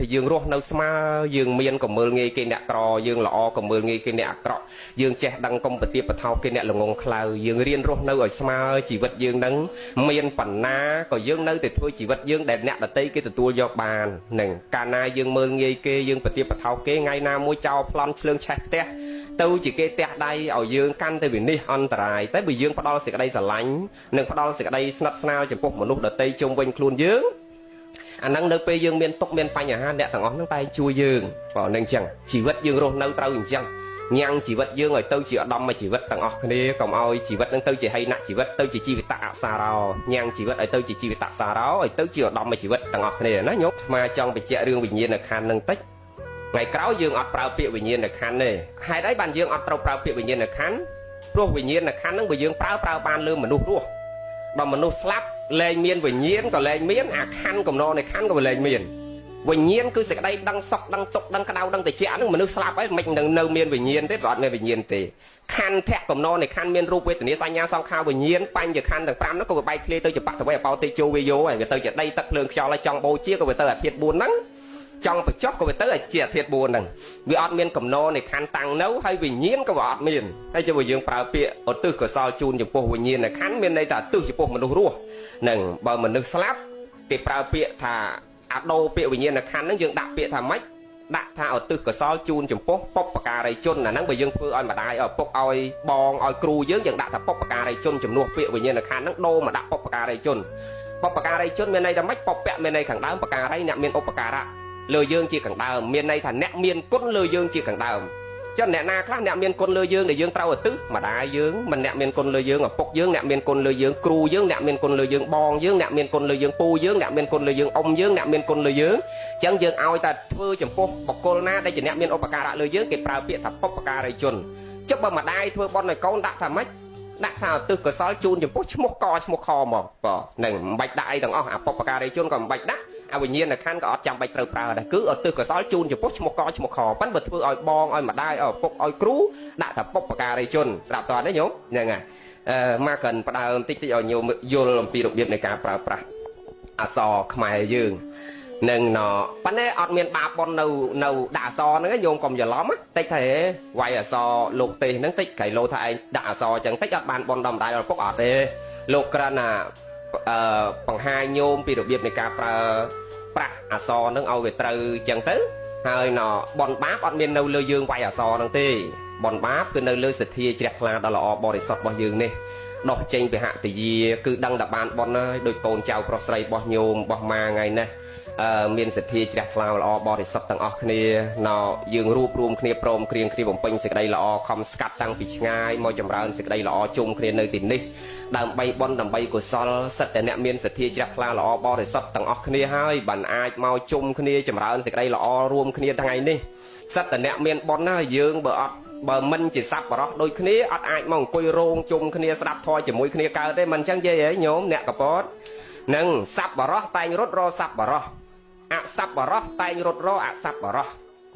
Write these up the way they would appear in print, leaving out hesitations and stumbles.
ថាយើងរស់នៅស្មើយើងមានកុំមើលងាយគេអ្នកក្រយើងល្អកុំមើលងាយគេអ្នកអាក្រក់យើងចេះដឹងកុំប្រទៀបប្រថោគេអ្នកល្ងងខ្លៅយើងរៀនរស់នៅឲ្យស្មើជីវិតយើងនឹងមានបណ្ណាក៏យើងនៅតែធ្វើជីវិតយើងដែលអ្នកដតីគេទទួលយកបាននឹងកាលណាយើងមើលងាយគេយើងប្រទៀបប្រថោគេថ្ងៃណាមួយចោលប្លន់ឆ្លើងឆេះផ្ទះទៅជាគេទះដៃឲ្យយើងកាន់តែវិនិច្ឆ័យអន្តរាយតែបើយើងផ្ដល់សេចក្តីស្រឡាញ់និងផ្ដល់សេចក្តីស្និទ្ធស្នាលចំពោះមនុស្សដតីជុំវិញខ្លួនយើងអាហ្នឹងនៅពេលយើងមានទុកមានបញ្ហាអ្នកទាំងអស់ហ្នឹងតែជួយយើងបើនឹងអញ្ចឹងជីវិតយើងរស់នៅត្រូវអញ្ចឹងញ៉ាំងជីវិតយើងឲ្យទៅជាឧត្តមជីវិតទាំងអស់គ្នាកុំឲ្យជីវិតហ្នឹងទៅជាហីនៈជីវិតទៅជាជីវិតអសារោញ៉ាំងជីវិតឲ្យទៅជាជីវិតសារោឲ្យទៅជាឧត្តមជីវិតទាំងអស់គ្នាណាញោមអាត្មាចង់បញ្ជាក់រឿងវិញ្ញាណក្ខន្ធហ្នឹងតិចថ្ងៃក្រោយយើងអត់ប្រើពាក្យវិញ្ញាណក្ខន្ធទេហេតុអីបានយើងអត់ត្រូវប្រើពាក្យវិញ្ញាណក្ខន្ធព្រោះវិញ្ញាណក្ខន្ធហ្នឹងបើយើងប្រើបានលើមនុស្សរស់ដល់មនុស្សស្លាប់លែងមានវិញ្ញាណក៏លែងមានអាខណ្ឌកំណនៃខណ្ឌក៏លែងមានវិញ្ញាណគឺសេចក្តីដឹងសុខដឹងទុក្ខដឹងក្តៅដឹងត្រជាក់ហ្នឹងមនុស្សស្លាប់ហើយមិននឹងនៅមានវិញ្ញាណទេព្រោះអត់មានវិញ្ញាណទេខណ្ឌៈកំណនៃខណ្ឌមានរូបវេទនាសញ្ញាសង្ខារវិញ្ញាណបញ្ញខណ្ឌទាំង5ហ្នឹងក៏វាបែកធ្លាយទៅជាបតវេអបោទេជោវាយោហើយវាទៅជាដីទឹកភ្លើងខ្យល់ហើយចង់បូជាក៏វាទៅអាធាតុ4ហ្នឹងចង់បញ្ចុះក៏វាទៅអាជាធាតុ4ហ្នឹងវាអត់មានកំណនៃខណ្ឌតាំងនៅហើយវិញ្ញាណក៏វាអត់មានហើយចាំបើយើងប្រើពាក្យឧទ្ទិសកុសលជូនចំពោះវិញ្ញាណខណ្ឌមានន័យថាឧទ្ទិសចំពោះមនុស្សរស់នឹងបើមនុស្សស្លាប់គេប្រើពាក្យថាអាដូរពាក្យវិញ្ញាណខណ្ឌហ្នឹងយើងដាក់ពាក្យថាម៉េចដាក់ថាឧទ្ទិសកុសលជូនចំពោះបុព្វការីជនអាហ្នឹងបើយើងធ្វើឲ្យម្ដាយឲ្យឪពុកឲ្យបងឲ្យគ្រូយើងយើងដាក់ថាបុព្វការីជនជំនួសពាក្យវិញ្ញាណខណ្ឌហ្នឹងដូរមកដាក់បុព្វការីជនបុព្វការីជនមានន័យថាម៉េចបុព្វមានន័យខាងដើមបការីអ្នកមានឧបការៈលើយើងជាខាងដើមមានន័យថាអ្នកមានគុណលើយើងជាខាងដើមចឹងអ្នកណាខ្លះអ្នកមានគុណលើយើងដែលយើងត្រូវឧទ្ទិសម្ដាយយើងមិនអ្នកមានគុណលើយើងឪពុកយើងអ្នកមានគុណលើយើងគ្រូយើងអ្នកមានគុណលើយើងបងយើងអ្នកមានគុណលើយើងពូយើងអ្នកមានគុណលើយើងអ៊ំយើងអ្នកមានគុណលើយើងចឹងយើងឲ្យតែធ្វើចំពោះបុគ្គលណាដែលជាអ្នកមានឧបការៈលើយើងគេប្រើពាក្យថាបុព្វការីជនចុះបើម្ដាយធ្វើបុណ្យឲ្យកូនដាក់ថាម៉េចដាក់ថាឧទ្ទិសកុសលជូនចំពោះឈ្មោះកឈ្មោះខមកបាទនឹងមិនបាច់ដាក់អីទាំងអស់អាបុព្វការីជនក៏មិនបាច់ដាក់អវិញ្ញាណខណ្ឌក៏អត់ចាំបាច់ត្រូវប្រើដែរគឺឧទ្ទិសកុសលជូនចំពោះឈ្មោះកឈ្មោះខប៉ិនបើធ្វើឲ្យបងឲ្យម្ដាយឲ្យឪពុកឲ្យគ្រូដាក់ថាបុព្វការីជនស្រាប់តើទេញោមហ្នឹងហើយអឺមកកិនផ្ដើមតិចតិចឲ្យញោមយល់អំពីរបៀបនៃការប្រើប្រាស់អក្សរខ្មែរយើងនឹងណប៉ុន្តែអត់មានបាបប៉ុននៅដាក់អក្សរហ្នឹងញោមកុំច្រឡំតិចថាវាយអក្សរលោកទេសហ្នឹងតិចក្រៃលោថាឯងដាក់អក្សរចឹងតិចអត់បានប៉ុនដល់ម្ដាយដល់ឪពុកអត់ទេលោកគ្រាន់តែបង្ហាញញោមពីរបៀបនៃការប្រើប្រាស់អក្សរហ្នឹងឲ្យវាត្រូវចឹងទៅហើយណប៉ុនបាបអត់មាននៅលើយើងវាយអក្សរហ្នឹងទេប៉ុនបាបគឺនៅលើសទ្ធាជ្រះថ្លាដល់ល្អបរិសុទ្ធរបស់យើងនេះដោះចេញពីហតិយាគឺដឹងតែបានប៉ុនហើយដោយកូនចៅប្រុសស្រីរបស់ញោមរបស់ម៉ាថ្ងៃនេះមានសទ្ធាជ្រះថ្លាល្អបរិសុទ្ធទាំងអស់គ្នាណយើងរួបរួមគ្នាព្រមគ្រៀងគ្នាបំពេញសេចក្តីល្អខំស្កាត់តាំងពីឆ្ងាយមកចម្រើនសេចក្តីល្អជុំគ្នានៅទីនេះដើម្បីបុណ្យដើម្បីកុសលសិតតែអ្នកមានសទ្ធាជ្រះថ្លាល្អបរិសុទ្ធទាំងអស់គ្នាហើយបានអាចមកជុំគ្នាចម្រើនសេចក្តីល្អរួមគ្នាថ្ងៃនេះសិតតែអ្នកមានបុណ្យណាយើងបើអត់បើមិនជាសัพបរោះដូចគ្នាអត់អាចមកអង្គុយរោងជុំគ្នាស្ដាប់ធម៌ជាមួយគ្នាកើតទេមិនអញ្ចឹងយាយហ៎ញោមអ្នកកពតនឹងសัพបរោះតែងរត់រសัพបរោះអសัพបរោះតែងរត់រអសัพបរោះ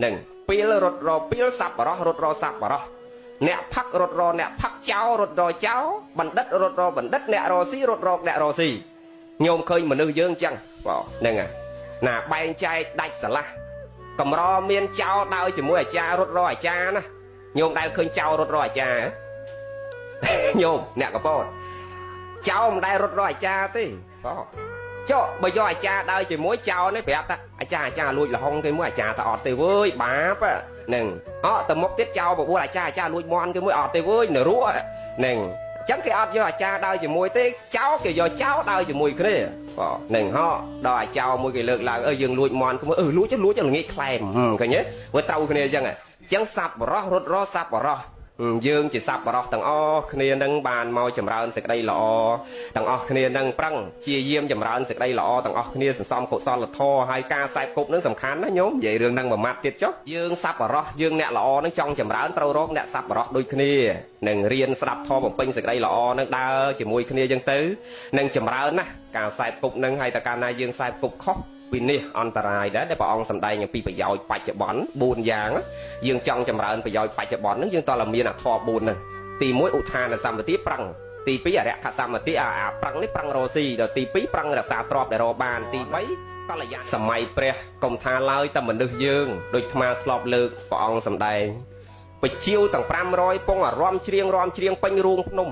នឹងពីលរត់រពីលសัพបរោះរត់រសัพបរោះអ្នកផឹករត់រអ្នកផឹកចោរត់រចោបណ្ឌិតរត់របណ្ឌិតអ្នករស៊ីរត់រកអ្នករស៊ីញោមឃើញមនុស្សយើងអញ្ចឹងបាទហ្នឹងហើយណាបែងចែកដាច់ស្រឡះកម្រមានចោដើរជាមួយអាចារ្យរត់រអាចារ្យណាញោមដែលឃើញចោរត់រអាចារ្យញោមអ្នកកពតចោមិនដែលរត់រអាចារ្យទេបាទចុះបើយកអាចារ្យដើរជាមួយចោនេះប្រាប់ថាអាចារ្យអាចារ្យលួចលហុងគេមួយអាចារ្យថាអត់ទេវើយបាបហ្នឹងអត់ទៅមុខទៀតចោបបួលអាចារ្យអាចារ្យលួចមន់គេមួយអត់ទេវើយនរកហ្នឹងអញ្ចឹងគេអត់យកអាចារ្យដើរជាមួយទេចោគេយកចោដើរជាមួយគ្នាបាទហ្នឹងហោដល់អាចោមួយគេលើកឡើងអើយើងលួចមន់គេមួយអឺលួចលួចល្ងាចខ្លែមឃើញទេវាត្រូវគ្នាអញ្ចឹងអញ្ចឹងសัพបរោះរត់រសัพបរោះយើងជាសัพបរោះទាំងអស់គ្នានឹងបានមកចម្រើនសេចក្តីល្អទាំងអស់គ្នានឹងប្រឹងជាយាមចម្រើនសេចក្តីល្អទាំងអស់គ្នាសន្សំកុសលធម៌ហើយការខ្សែគប់នឹងសំខាន់ណាញោមនិយាយរឿងហ្នឹងមួយម៉ាត់ទៀតចុះយើងសัพបរោះយើងអ្នកល្អនឹងចង់ចម្រើនត្រូវរកអ្នកសัพបរោះដូចគ្នានឹងរៀនស្ដាប់ធម៌បំពេញសេចក្តីល្អនឹងដើរជាមួយគ្នាចឹងទៅនឹងចម្រើនណាការខ្សែគប់នឹងហើយតើកាលណាយើងខ្សែគប់ខុសវិនិច្ឆ័យអន្តរាយដែរដែលព្រះអង្គសម្ដែងអំពីប្រយោជន៍បច្ចុប្បន្ន4យ៉ាងយើងចង់ចម្រើនប្រយោជន៍បច្ចុប្បន្នហ្នឹងយើងតើមានអធម៌4ហ្នឹងទី1ឧទ្ធានសម្បទាប្រឹង ទី2អរិខសម្បត្តិអាប្រឹងនេះប្រឹងរស៊ីដល់ទី2ប្រឹងរក្សាទ្រព្យដែលរកបានទី3កល្យាសម័យព្រះកុំថាឡើយតែមនុស្សយើងដូចអាត្មាធ្លាប់លើកព្រះអង្គសម្ដែងបជាវទាំង500ពងអារម្មណ៍ច្រៀងរំច្រៀងពេញរូងភ្នំ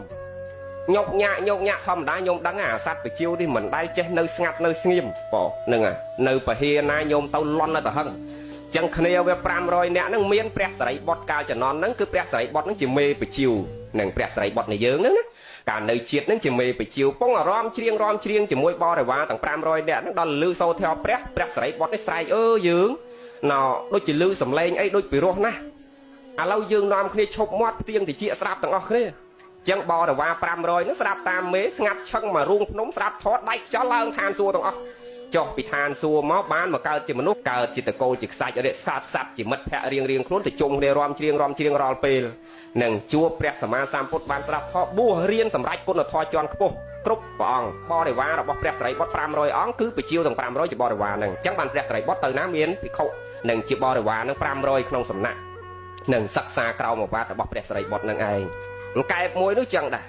ញោកញាក់ញោកញាក់ធម្មតាញោមដឹងអាសត្វបជាវនេះមិនដែលចេះនៅស្ងាត់នៅស្ងៀមបងហ្នឹងនៅពហិណាញោមទៅលន់ទៅហឹងចឹងគ្នាវា500នាក់ហ្នឹងមានព្រះសរិបុត្រកាលចំណន់ហ្នឹងគឺព្រះសរិបុត្រហ្នឹងជាមេបជាវនិងព្រះសរិបុត្រនៃយើងហ្នឹងណាកាលនៅជាតិហ្នឹងជាមេបជាវពងអារម្មណ៍ច្រៀងរំច្រៀងជាមួយបរិវារទាំង500នាក់ហ្នឹងដល់លឺសូរធម៌ព្រះព្រះសរិបុត្រនេះស្រែកអើយើងណោដូចជាលឺសំឡេងអីដូចពីរោះណាស់ឥឡូវយើងនាំគ្នាឈប់មាត់ផ្ទៀងតិចស្រាប់ទាំងអស់គ្នាចឹងបរិវារ500ហ្នឹងស្រាប់តាមមេស្ងាត់ឆឹងមករូងភ្នំស្រាប់ថតដាច់ចោលឡើងឋានសួគ៌ទាំងអស់ចុះពីឋានសួគ៌មកបានមកកើតជាមនុស្សកើតជាតកូលជាខ្សាច់រក្សាសត្វជាមិត្តភ័ក្តិរៀងរៀងខ្លួនទៅជុំគ្នារំច្រៀងរំច្រៀងរាល់ពេលនឹងជួបព្រះសម្មាសម្ពុទ្ធបានស្រាប់ធម៌បួសរៀនសម្រេចគុណធម៌ជាន់ខ្ពស់គ្រប់ព្រះអង្គបរិវាររបស់ព្រះសរិបុត្រ500អង្គគឺបជាវទាំង500ជាបរិវារហ្នឹងអញ្ចឹងបានព្រះសរិបុត្រទៅណាមានភិក្ខុនិងជាបរិវារហ្នឹង500ក្នុងសំណាក់នឹងសិក្សាក្រោមឱវាទរបស់ព្រះសរិបុត្រនឹងឯងកែបមួយនោះចឹងដែរ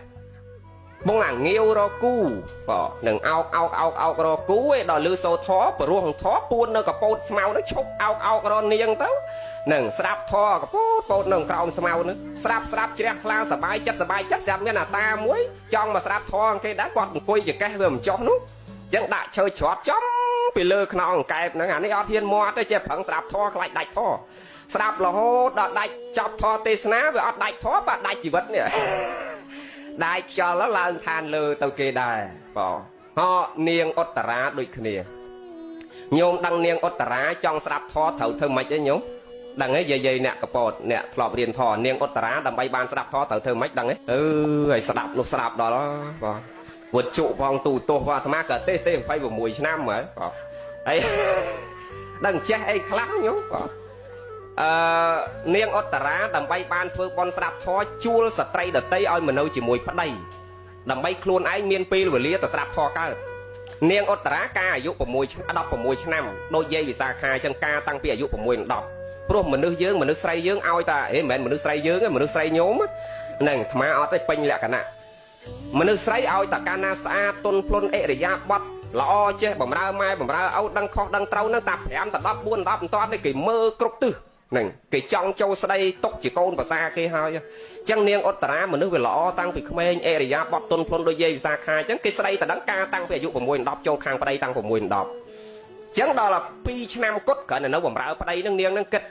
បងអាងាវរគូបងនឹងអោកអោកអោកអោករគូឯដល់លឺសូធព្រោះធពួននៅកពោតស្មៅនោះឈប់អោកអោករនាងទៅនឹងស្ដាប់ធកពោតពោតនៅក្រោមស្មៅនោះស្ដាប់ស្ដាប់ជ្រះថ្លាសបាយចិត្តសបាយចិត្តស្រាប់មានអាតាមួយចង់មកស្ដាប់ធគេដែរគាត់អង្គុយចកេះវាមិនចុះនោះចឹងដាក់ឈើច្រត់ចំពីលើខ្នងកែបហ្នឹងអានេះអត់ហ៊ានមាត់ទេចេះប្រឹងស្ដាប់ធខ្លាចដាច់ធស្ដាប់រហូតដល់ដាច់ចប់ធទេសនាវាអត់ដាច់ធបាទដាច់ជីវិតនេះដាច់ខ្យល់ឡើងឋានលើទៅគេដែរបងហោនាងឧត្តរាដូចគ្នាញោមដឹងនាងឧត្តរាចង់ស្ដាប់ធត្រូវធ្វើម៉េចទេញោមដឹងទេយាយអ្នកកពតអ្នកធ្លាប់រៀនធនាងឧត្តរាដើម្បីបានស្ដាប់ធត្រូវធ្វើម៉េចដឹងទេអឺឲ្យស្ដាប់នោះស្ដាប់ដល់បងវត្តជុផងទូទោសអាត្មាក៏ទេទេ26ឆ្នាំហើយបងហើយដឹងចេះអីខ្លះញោមបងនាងឧត្តរាដើម្បីបានធ្វើបន់ស្ដាប់ធម៌ជួលស្ត្រីដតីឲ្យមកនៅជាមួយប្តីដើម្បីខ្លួនឯងមានពេលវេលាទៅស្ដាប់ធម៌កើតនាងឧត្តរាកាអាយុ16ឆ្នាំដូចយាយវិសាខាចឹងកាតាំងពីអាយុ6ដល់10ព្រោះមនុស្សយើងមនុស្សស្រីយើងឲ្យតាហេមិនមែនមនុស្សស្រីយើងទេមនុស្សស្រីញោមហ្នឹងអាត្មាអត់ទេពេញលក្ខណៈមនុស្សស្រីឲ្យតាកាលណាស្អាតទន់ភ្លន់អិរិយាបថល្អចេះបំរើម៉ែបំរើឪដឹងខុសដឹងត្រូវហ្នឹងតា5ដល់10 4 10មិនទាន់ទេគេមើលគ្រប់ទិសហ្នឹងគេចង់ចូលស្ដីទុកជាកូនប្រសាគេហើយអញ្ចឹងនាងឧត្តរាមនុស្សវាល្អតាំងពីក្មេងអរិយាបថទន់ភ្លន់ដូចយាយវិសាខាអញ្ចឹងគេស្ដីតែដឹងការតាំងពីអាយុ6 10ចូលខាងប្តីតាំង6 10អញ្ចឹងដល់2ឆ្នាំគត់គ្រាន់តែនៅបំរើប្តីនឹងនាងនឹងគិត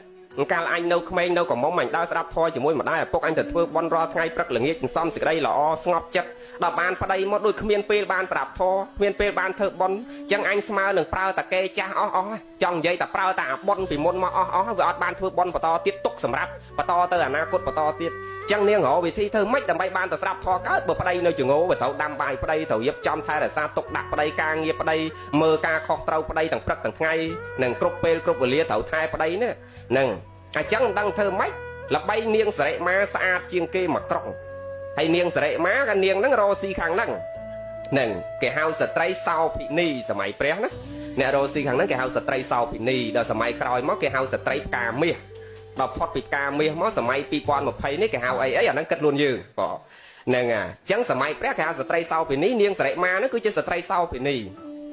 កាលអញនៅក្មេងនៅកំមុំអញដើរស្ដាប់ធម៌ជាមួយម្ដាយឪពុកអញទៅធ្វើបន់រាល់ថ្ងៃព្រឹកល្ងាចសន្សំសេចក្តីល្អស្ងប់ចិត្តដល់បានប្តីមកដូចគ្មានពេលបានស្ដាប់ធម៌គ្មានពេលបានធ្វើបន់អញ្ចឹងអញស្មើនឹងប្រើតាកេចាស់អស់អស់ចង់និយាយតែប្រើតាអាបន់ពីមុនមកអស់អស់វាអត់បានធ្វើបន់បន្តទៀតទុកសម្រាប់បន្តទៅអនាគតបន្តទៀតអញ្ចឹងនាងរកវិធីធ្វើម៉េចដើម្បីបានទៅស្ដាប់ធម៌កើតបើប្តីនៅចងោវាត្រូវដាំបាយប្តីត្រូវរៀបចំថែរក្សាទុកដាក់ប្តីការងារប្តីមើលការខុសត្រូវប្តីទាំងព្រឹកទាំងថ្ងៃនិងគ្រប់ពេលគ្រប់វេលាត្រូវថែប្តីនេះនឹងអញ្ចឹងមិនដឹងធ្វើម៉េចល្បីនាងសរិមាស្អាតជាងគេមកក្រុងហើយនាងសរិមាក៏នាងហ្នឹងរកស៊ីខាងហ្នឹងនឹងគេហៅស្ត្រីសោភិនីសម័យព្រះណាអ្នករកស៊ីខាងហ្នឹងគេហៅស្ត្រីសោភិនីដល់សម័យក្រោយមកគេហៅស្ត្រីផ្កាមាសដល់ផុតពីផ្កាមាសមកសម័យ2020នេះគេហៅអីអីអាហ្នឹងគិតខ្លួនយើងបងហ្នឹងអញ្ចឹងសម័យព្រះគេហៅស្ត្រីសោភិនីនាងសរិមាហ្នឹងគឺជាស្ត្រីសោភិនី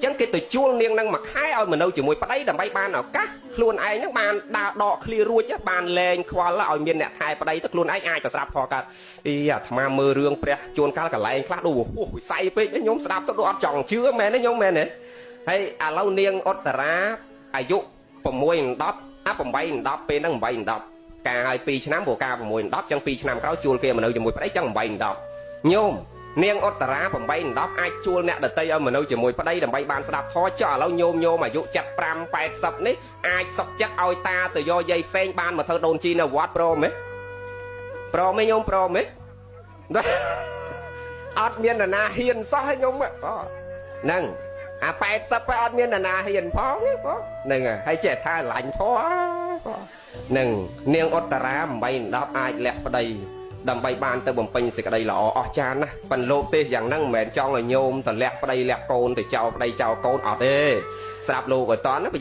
ចឹងគេទៅជួលនាងនឹងមួយខែឲ្យមកនៅជាមួយប្តីដើម្បីបានឱកាសខ្លួនឯងនឹងបានដើរដកឃ្លៀរួចបានលែងខ្វល់ឲ្យមានអ្នកថែប្តីទៅខ្លួនឯងអាចទៅស្ដាប់ធម៌កើតអីអាត្មាមើលរឿងព្រះជួនកាលកន្លែងខ្លះដូចហួសវិស័យពេកខ្ញុំស្ដាប់ទៅដូចអត់ចង់ជឿមែនទេខ្ញុំមែនទេហើយឥឡូវនាងឧត្តរាអាយុ6 10អា8 10ពេលហ្នឹង8 10ការឲ្យ2ឆ្នាំព្រោះការ6 10ចឹង2ឆ្នាំក្រោយជួលគេមកនៅជាមួយប្តីចឹង8 10ញោមនាងឧត្តរា8 10អាចជួលអ្នកដតីឲ្យមកនៅជាមួយប្តីដើម្បីបានស្ដាប់ធម៌ចុះឥឡូវញោមញោមអាយុ75 80នេះអាចសុកចិត្តឲ្យតាទៅយកយាយផ្សេងបានមកធ្វើដូនជីនៅវត្តព្រមទេព្រមទេញោមព្រមទេអត់មាននរណាហ៊ានសោះញោមហ្នឹងអា80ទៅអត់មាននរណាហ៊ានផងទេបងហ្នឹងហើយចេះថាឡាញ់ធម៌ហ្នឹងនាងឧត្តរា8 10អាចលាក់ប្តីដើម្បីបានទៅបំពេញសេចក្តីល្អអស្ចារ្យណាស់ប៉ុន្តែលោកទេសយ៉ាងហ្នឹងមិនមែនចង់ឲ្យញោមទៅលាក់ប្តីលាក់កូនទៅចោលប្តីចោលកូនអត់ទេស្រាប់លោកឲ្យតន់ណា។